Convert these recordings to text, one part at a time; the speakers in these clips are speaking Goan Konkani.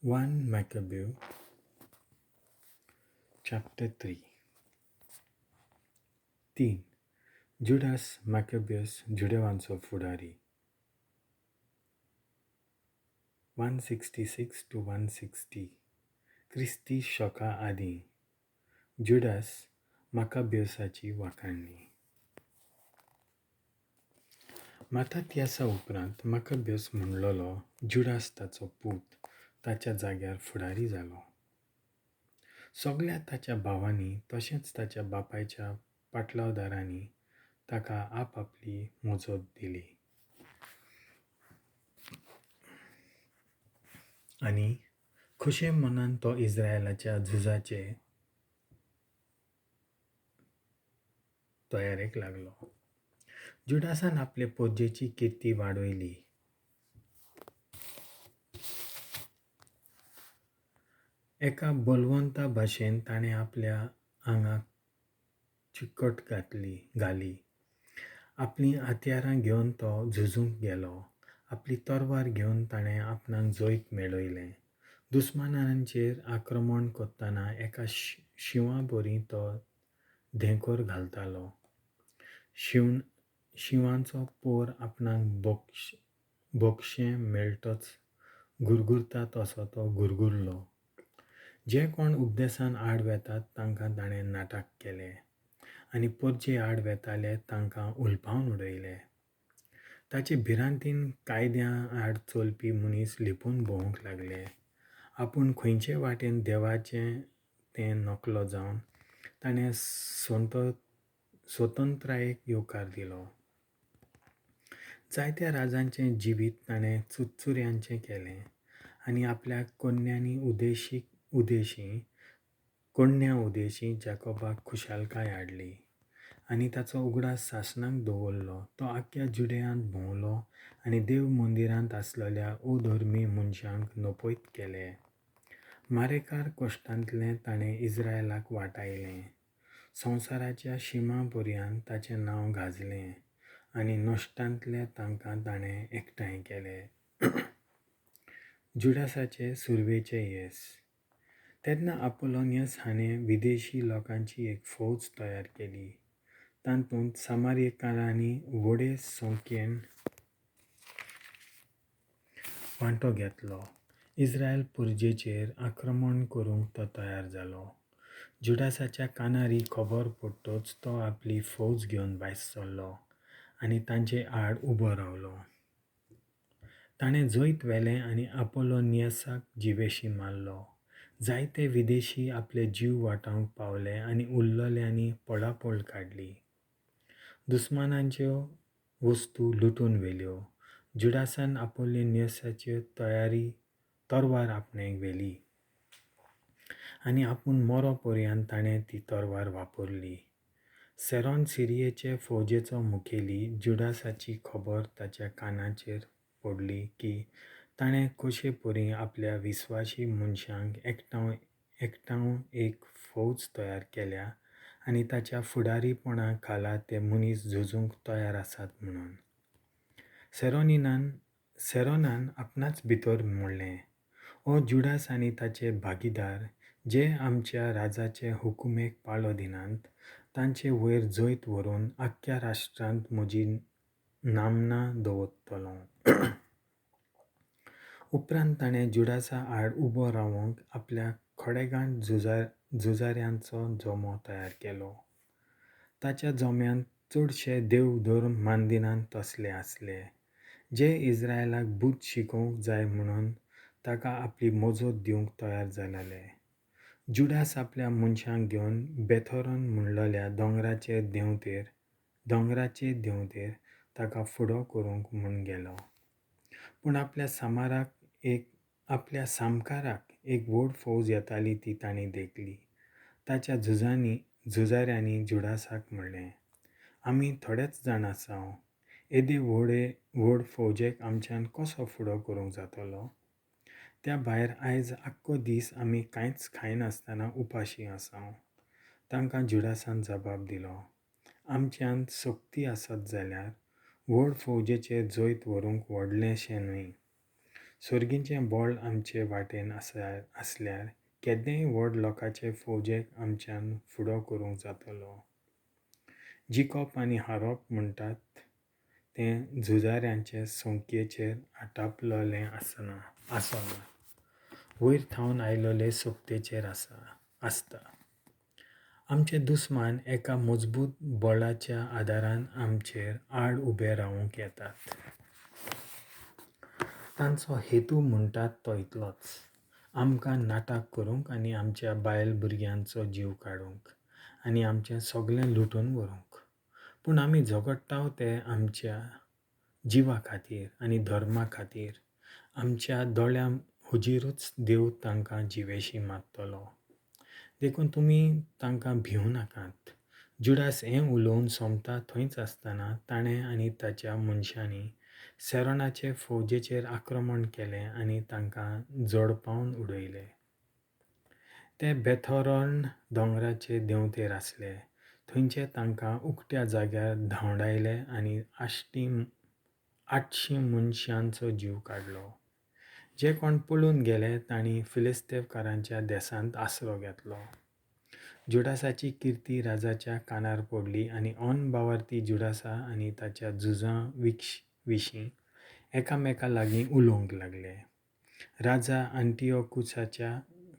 1 Maccabees chapter 3. 3. Judas Maccabeus जुदेवांचो फुडारी. 166 to 160 क्रिस्ती शका आदीं जुडास मकाब्यूसाची वाखाणणी. मातातियासा उपरांत मकाब्यूस म्हणलोलो जुडास ताचो पूत ताच्या जाग्यार फुडारी जालो. सगळ्या ताच्या भावांनी तशेंच ताच्या बापायच्या पाटलावदारांनी ताका आपआपली मजत दिली आनी खोशे मनान तो इस्रायलाच्या झुजाचे तयारेक लागलो. जुडासान आपले पोरजेची किर्ती वाडयली. एका बलवंता भाशेन ताणें आपल्या आंगाक चिकट घाली. आपलीं हत्यारां घेवन तो झुजूंक गेलो. आपली तरवार घेवन ताणें आपणाक जैत मेळयलें. दुस्मानांचेर आक्रमण करतना एका शिंवा बरी तो धेंकर घालतालो. शिंवाचो पोर आपणाक बोक्षें मेळटच गुरगुरता तसो तो गुरगुरलो. जे कोण उपदेसान आड वेतात तांकां ताणें नाटक केलें आनी परजे आड वेताले तांकां उलपावन उडयले. ताचे भिरांतीन कायद्या आड चलपी मनीस लिपून भोंवंक लागले. आपूण खंयचे वाटेन देवाचें तें नकलो जावन ताणें स्वतंत्रायेक येवकार दिलो. जायत्या राजांचें जिवीत ताणें चुरचुऱ्यांचें केलें आनी आपल्या कोन्यांनी कोण्या उदेशी जाकोबाक खुशालकाय हाडली आनी ताचो उगडास सासणाक दवरलो. तो आख्ख्या जुदेयांत भोंवलो आनी देव मंदिरांत आसलेल्या अधर्मी मनशांक नपयत केले. मारेकार कश्टांतलें ताणें इस्रायलाक वाटायलें. संवसाराच्या शिमा पर्यंत ताचें नांव गाजलें आनी नश्टांतले तांकां ताणें एकठांय केले. जुडासाचे सुरवेचे येस. तेन्ना आपोलोनियस हाणें विदेशी लोकांची एक फौज तयार केली. तातूंत सामारियकारांनी व्हडे संख्येन वांटो घेतलो. इस्रायल पुरजेचेर आक्रमण करूंक तो तयार जालो. जुडासाच्या कानार ही खबर पडटच तो आपली फौज घेवन भायर सरलो आनी तांचे आड उबो रावलो. ताणें जैत व्हेलें आनी आपोलोनियसाक जिवेशी मारलो. जायते विदेशी आपले जीव वाटावंक पावले आनी उरलेल्यांनी पळापळ काडली. दुस्मानांच्यो वस्तू लुटून व्हेल्यो. जुडासान आपोलोनियसाची तरवार आपणें व्हेली आनी आपूण मरो पर्यंत ताणें ती तरवार वापरली. सेरॉन सिरियेचे फौजेचो मुखेली जुडासाची खबर ताच्या कानाचेर पडली की ताणें कशे परी आपल्या विस्वाशी मनशांक एकठांय एक फौज तयार केल्या आनी ताच्या फुडारीपणा खाला ते मनीस झुजूंक तयार आसात म्हणून. सेरोनान आपणाच भितर म्हणलें, हो जुडास आनी ताचे भागीदार जे आमच्या राजाचे हुकुमेक पाळो दिनात तांचे वयर जैत व्हरून आख्ख्या राष्ट्रांत म्हजी नामना दवरतलो. उपरांत ताणें जुडासा आड उबो रावंक आपल्या खडेगांठ झुजाऱ्यांचो जमो तयार केलो. ताच्या जम्यांत चडशे देवधर्म मानदिनात तसले आसले, जे इस्रायलाक बूद शिकोवंक जाय म्हणून ताका आपली मजत दिवंक तयार जालेले. जुडास आपल्या मनशांक घेवन बेथोरन म्हणलेल्या दोंगराचे देंवतेर ताका फुडो करूंक म्हूण गेलो. पूण आपल्या सामकाराक एक व्हड फौज येताली ती तांणी देखली. ताच्या झुजाऱ्यांनी जुडासाक म्हणलें, आमी थोडेच जाण आसात, येदे व्हड फौजेक आमच्यान कसो फुडो करूंक जातलो? त्या भायर आयज आख्खो दीस आमी कांयच खायनासतना उपाशी आसात. तांकां जुडासान जबाब दिलो, आमच्यांत सक्ती आसत जाल्यार व्हड फौजेचेर जैत व्हरूंक व्हडलेंशें न्हय. सर्गीचें बळ आमचे वाटेन आसल्यार केदेंय व्हड लोकांचे फौजेक आमच्यान फुडो करूंक जातलो. जिखप आनी हारप म्हणटात तें झुजाऱ्यांचे संख्येचेर आटापलेलें आसना, वयर थावन आयलेले सक्तेचेर आसता. आमचे दुस्मान एका मजबूत बळाच्या आदारान आमचेर आड उबे रावूंक येतात. तांचो हेतू म्हणटात तो इतलोच, आमकां नाटक करूंक आनी आमच्या बायल भुरग्यांचो जीव काडूंक आनी आमचें सगळें लुटून व्हरूंक. पूण आमी झगडटा ते आमच्या जिवा खातीर आनी धर्मा खातीर. आमच्या दोळ्यां हुजीरूच देव तांकां जिवेशी मारतलो. देखून तुमी तांकां भिवं नाकात. जुडास हें उलोवन सोंपता थंयच आसतना ताणें आनी ताच्या मनशांनी सेरोनाचे फौजेचेर आक्रमण केलें आनी तांकां जडपावन उडयले. ते बेथोरण दोंगराचे देंवतेर आसले. थंयचे तांकां उकट्या जाग्यार धांवडायले आनी 800 मनशांचो जीव काडलो. जे कोण पळून गेले तांणी फिलिस्तेवकारांच्या देसांत आसरो घेतलो. जुडासाची किर्ती राजाच्या कानार पडली आनी अनभावार्थी जुडासा आनी ताच्या झुजां विशीं एकामेका लागीं उलोवंक लागले. राजा अंटियोकुसाच्या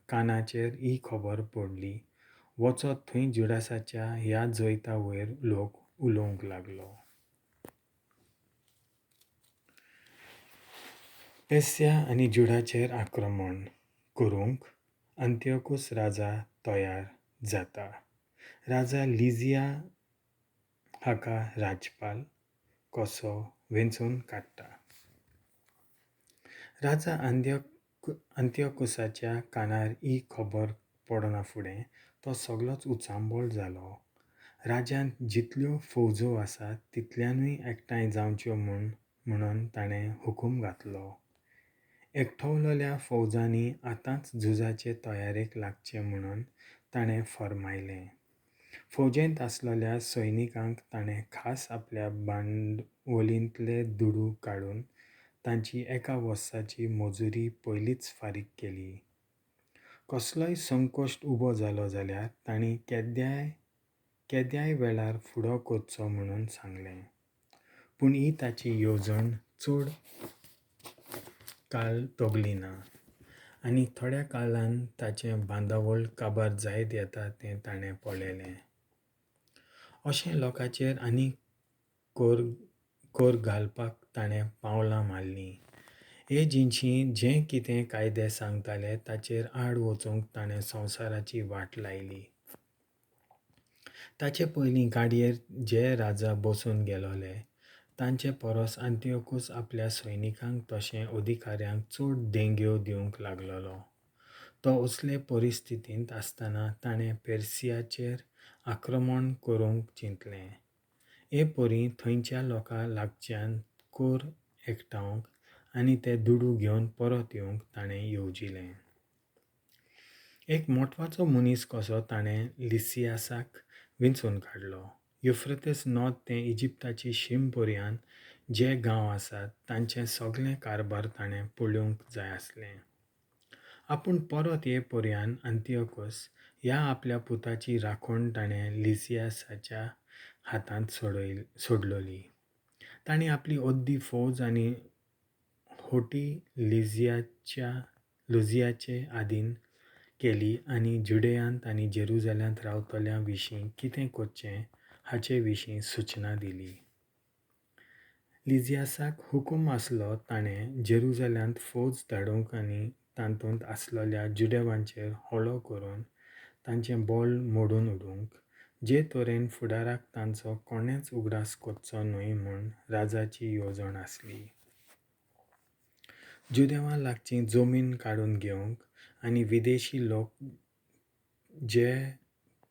कानाचेर ही खबर पडली. वचत थंय जुडासाच्या ह्या जैता वयर लोक उलोवंक लागलो. पेस्या आनी जुडाचेर आक्रमण करूंक अंतियोकूस राजा तयार जाता. राजा लिजिया हाका राजपाल कसो वेंचून काडटा. राजा अंतियोकुसाच्या कानार ही खबर पडना फुडें तो सगळोच उचांबळ जालो. राज्यांत जितल्यो फौजो आसात तितल्यानूय एकठांय जावच्यो म्हणून ताणें हुकूम घातलो. एकठवलेल्या फौजांनी आतांच झुजाचे तयारेक लागचें म्हणून ताणें फर्मायलें. फौजेंत आसलेल्या सैनिकांक ताणें खास आपल्या भांडवलींतले दुडू काडून तांची एका वर्साची मजुरी पयलींच फारीक केली. कसलोय संकश्ट उबो जालो जाल्यार तांणी केद्याय वेळार फुडो करचो म्हणून सांगलें. पूण ही ताची येवजण चड काळ तगली ना आनी थोड्या काळान ताचें बांदावळ काबार जायत येता तें ताणें पळयलें. अशें लोकांचेर आनी कर घालपाक ताणें पावलां मारलीं. हे जिनशी जें कितें कायदे सांगताले ताचेर आड वचूंक ताणें संवसाराची वाट लायली. ताचे पयलीं गाडयेर जे राजा बसून गेलोले तांचे परस अंतियोकूस आपल्या सैनिकांक तशें अधिकाऱ्यांक चड देंग्यो दिवंक लागलोलो. तो असले परिस्थितींत आसतना ताणें पेर्सियाचेर आक्रमण करूंक चिंतलें. हे परी थंयच्या लोकां लागच्यान कर एकठावंक आनी ते दुडू घेवन परत येवंक ताणें येवजिलें. एक मोटवाचो मनीस कसो ताणें लिसियासाक वेंचून काडलो. युफ्रेतीस नद ते इजिप्ताची शीम पर्यंत जे गांव आसात तांचें सगळें कारभार ताणें पळोवंक जाय आसलें. आपूण परत ये पर्यंत अंतियोकूस ह्या आपल्या पुताची राखण ताणें लिसियासाच्या हातांत सोडलोली. ताणें आपली अद्दी फौज आनी होटी लुजियाचे आदीन केली आनी जुडेयांत आनी जेरुजाल्यांत रावतल्या विशीं कितें करचें हाचे विशीं सुचना दिली. लिजियासाक हुकूम आसलो ताणें जेरुजाल्यांत फौज धाडूंक आनी तातूंत आसलेल्या जुदेवांचेर हल्लो करून तांचें बळ मोडून उडोवंक, जे तरेन फुडाराक तांचो कोणेंच उगडास करचो न्हय म्हूण राजाची येवजण आसली. जुदेवां लागची जमीन काडून घेवंक आनी विदेशी लोक जे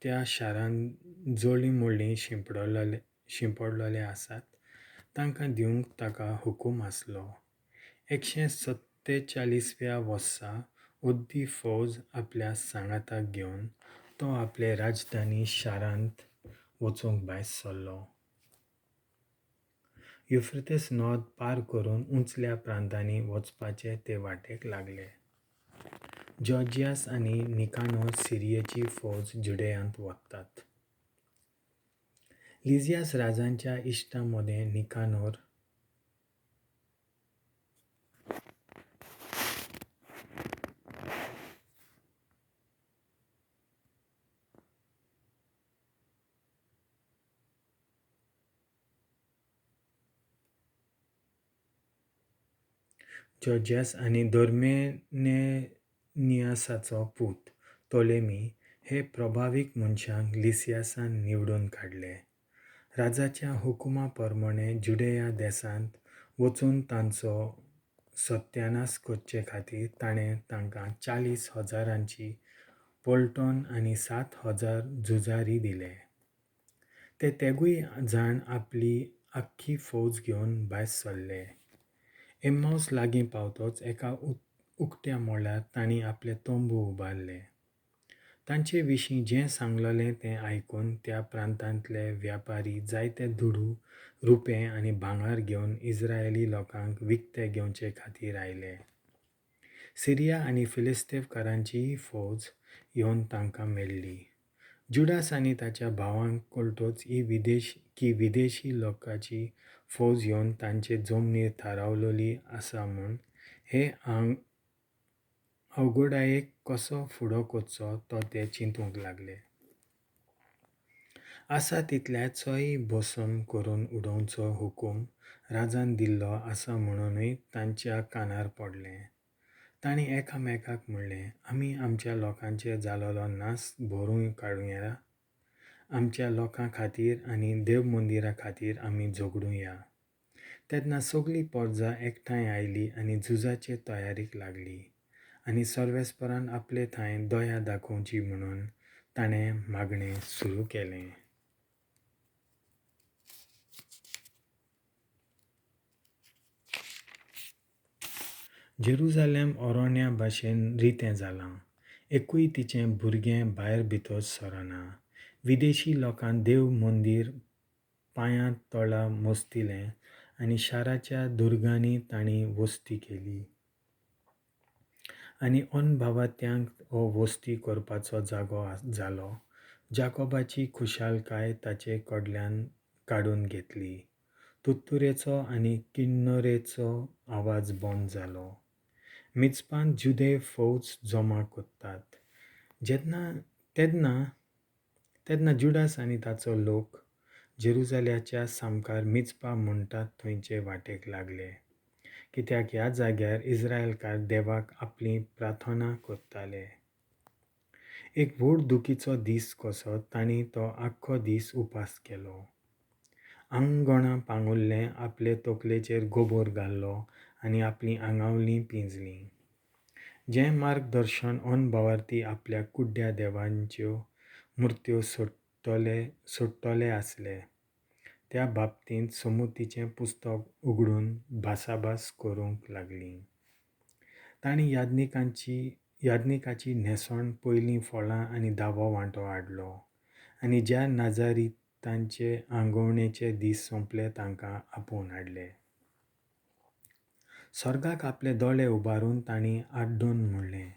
त्या शारांत जळीं मळीं शिंपडलेले आसात तांकां दिवंक ताका हुकूम आसलो. 147व्या वर्सा अद्दी फौज आपल्या सांगाताक घेवन तो आपले राजधानी शारांत वचूंक भायर सरलो. युफ्रेतीस नद पार करून उंचल्या प्रांतांनी वचपाचे ते वाटेक लागले. जॉर्जियास आनी निकानोर सिरियेची फौज जुदेयांत वतात. लिसियास राजाच्या इश्टां मदें निकानोर, जॉर्जियास आनी दोर्मेनियासाचो पूत तोलेमी हे प्रभावीक मनशांक लिसियासान निवडून काडले. राजाच्या हुकुमा परमाणें जुदेया देसांत वचून तांचो सत्यानास करचे खातीर ताणें तांकां 40,000 पलटण आनी 7000 झुजारी दिले. ते तेगूय जाण आपली आख्खी फौज घेवन भायर सरले. एम्माउस लागीं पावतच एका उकत्या मळार तांणी आपले तंबू उबारले. तांचे विशीं जें सांगललें तें आयकून त्या प्रांतांतले व्यापारी जायते दुडू, रुपें आनी भांगर घेवन इस्रायली लोकांक विकते घेवचे खातीर आयले. सिरिया आनी फिलिस्तेवकारांचीय फौज येवन तांकां मेळ्ळी. जुडास आनी ताच्या भावांक कळटच की विदेशी लोकांची फौज येवन तांचे जमनीर थारावलली आसा म्हूण, हे अवघडायेक कसो फुडो करचो तो ते चिंतूंक लागले. आसा तितल्याचोय भसम करून उडोवचो हुकूम राजान दिल्लो आसा म्हणूनय तांच्या कानार पडलें. तांणी एकामेकाक म्हणलें, आमी आमच्या लोकांचेर जालोलो नास भरून काडुया. आमच्या लोकां खातीर आनी देवमंदिरा खातीर आमी झगडुया. तेन्ना सगली परजा एकठांय आयली आनी झुजाचे तयारीक लागली आनी सर्वेस्परान आपले थंय दया दाखोवची म्हणून ताणें मागणें सुरू केलें. जेरुजालेम अरण्या भाशेन रितें जालां, एकूय तिचें भुरगें भायर भितर सरना. विदेशी लोकान देव मंदीर पांयां तळा मस्तिलें आनी शाराच्या दुर्गांनी तांणी वस्ती केली. आनी अनभावात्यांक हो वस्ती करपाचो जागो जालो. जाकोबाची खुशालकाय ताचे कडल्यान काडून घेतली. तुत्तुरेचो आनी किन्नरेचो आवाज बंद जालो. मिजपांत जुदे फौज जमा करतात. तेन्ना तेन्ना जुडास आनी ताचो लोक जेरुजाल्याच्या सामकार मिजपा म्हणटात थंयचे वाटेक लागले, कित्याक ह्या जाग्यार इस्रायलकार देवाक आपली प्रार्थना करताले. एक व्हड दुखीचो दीस कसो तांणी तो आख्खो दीस उपास केलो. आंगणां पांगुरलें, आपले तकलेचेर गोबोर घाल्लो आनी आपलीं आंगावलीं पिंजलीं. जें मार्गदर्शन अनभावार्थी आपल्या कुड्ड्या देवांच्यो मुर्त्यो सोडटले आसले त्या बाबतींत समुतीचें पुस्तक उगडून भासाभास करूंक लागलीं. तांणी याज्ञिकाची न्हेसण, पयलीं फळां आनी दावो वांटो हाडलो आनी ज्या नाजारितांचे आंगवणेचे दीस सोंपले तांकां आपोवन हाडले. स्वर्गाक आपले दोळे उबारून तांणी आड्डून म्हणलें,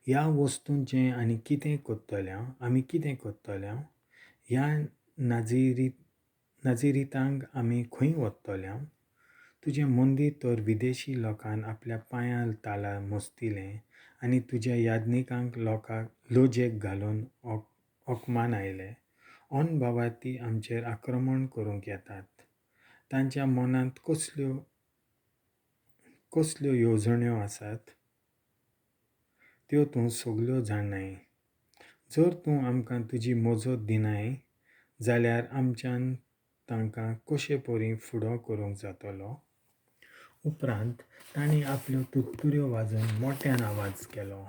ह्या वस्तूंचें आनी कितें करतल्या आमी कितें करतल्या? ह्या नाजिरितांक आमी खंय वतल्या? तुजें मंदीर तर विदेशी लोकान आपल्या पांयां ताला मस्तिलें आनी तुज्या याज्ञिकांक लोकांक लजेक घालून अपमान आयले. अनभावार्थी आमचेर आक्रमण करूंक येतात. तांच्या मनांत कसल्यो कसल्यो येवजण्यो आसात त्यो तूं सगल्यो जाणाय. जर तूं आमकां तुजी मजत दिनाय जाल्यार आमच्यान तांकां कशे परी फुडो करूंक जातलो? उपरांत तांणी आपल्यो तुत्तुऱ्यो वाजोवन मोट्यान आवाज केलो.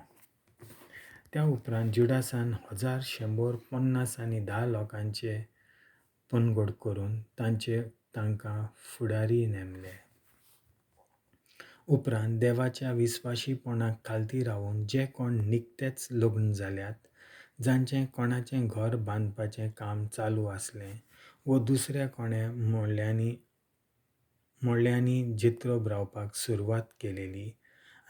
त्या उपरांत जुडासान 1000, 100, 50 आनी 10 लोकांचे पंगड करून तांचे तांकां फुडारी नेमले. उपरांत देवाच्या विस्वाशीपणाक खालती रावून जे कोण निकतेच लग्न जाल्यात, जांचें कोणाचें घर बांदपाचें काम चालू आसलें वो दुसऱ्या कोणें मोल्यांनी म्हळ्यांनी जित्रोब रावपाक सुरवात केलेली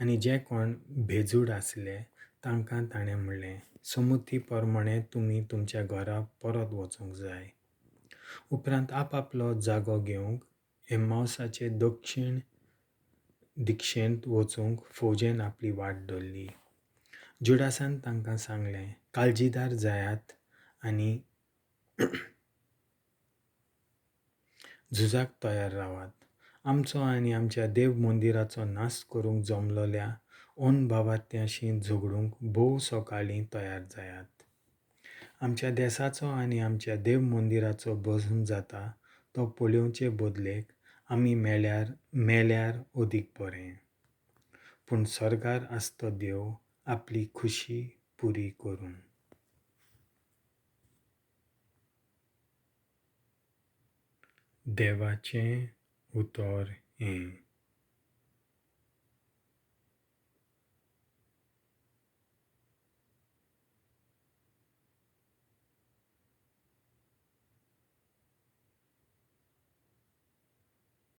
आनी जे कोण भेजूड आसले तांकां ताणें म्हणलें, समुती परमणें तुमी तुमच्या घरा परत वचूंक जाय. उपरांत आपआपलो जागो घेवंक एम्मावसाचे दक्षीण दिक्षेंत वचूंक फौजेन आपली वाट धरली. जुडासान तांकां सांगलें, काळजीदार जायात आनी झुजाक तयार रावात. आमचो आनी आमच्या देव मंदिराचो नाश करूंक जमलोल्या अनभावार्थ्यांशी झगडूंक भोव सकाळीं तयार जायात. आमच्या देसाचो आनी आमच्या देव मंदिराचो भस्म जाता तो पळोवचे बदलेक आमी मेल्यार मेल्यार अदीक बरें. पूण सर्गार आसतो देव आपली खुशी पुरी करूं. देवाचें उतर हें.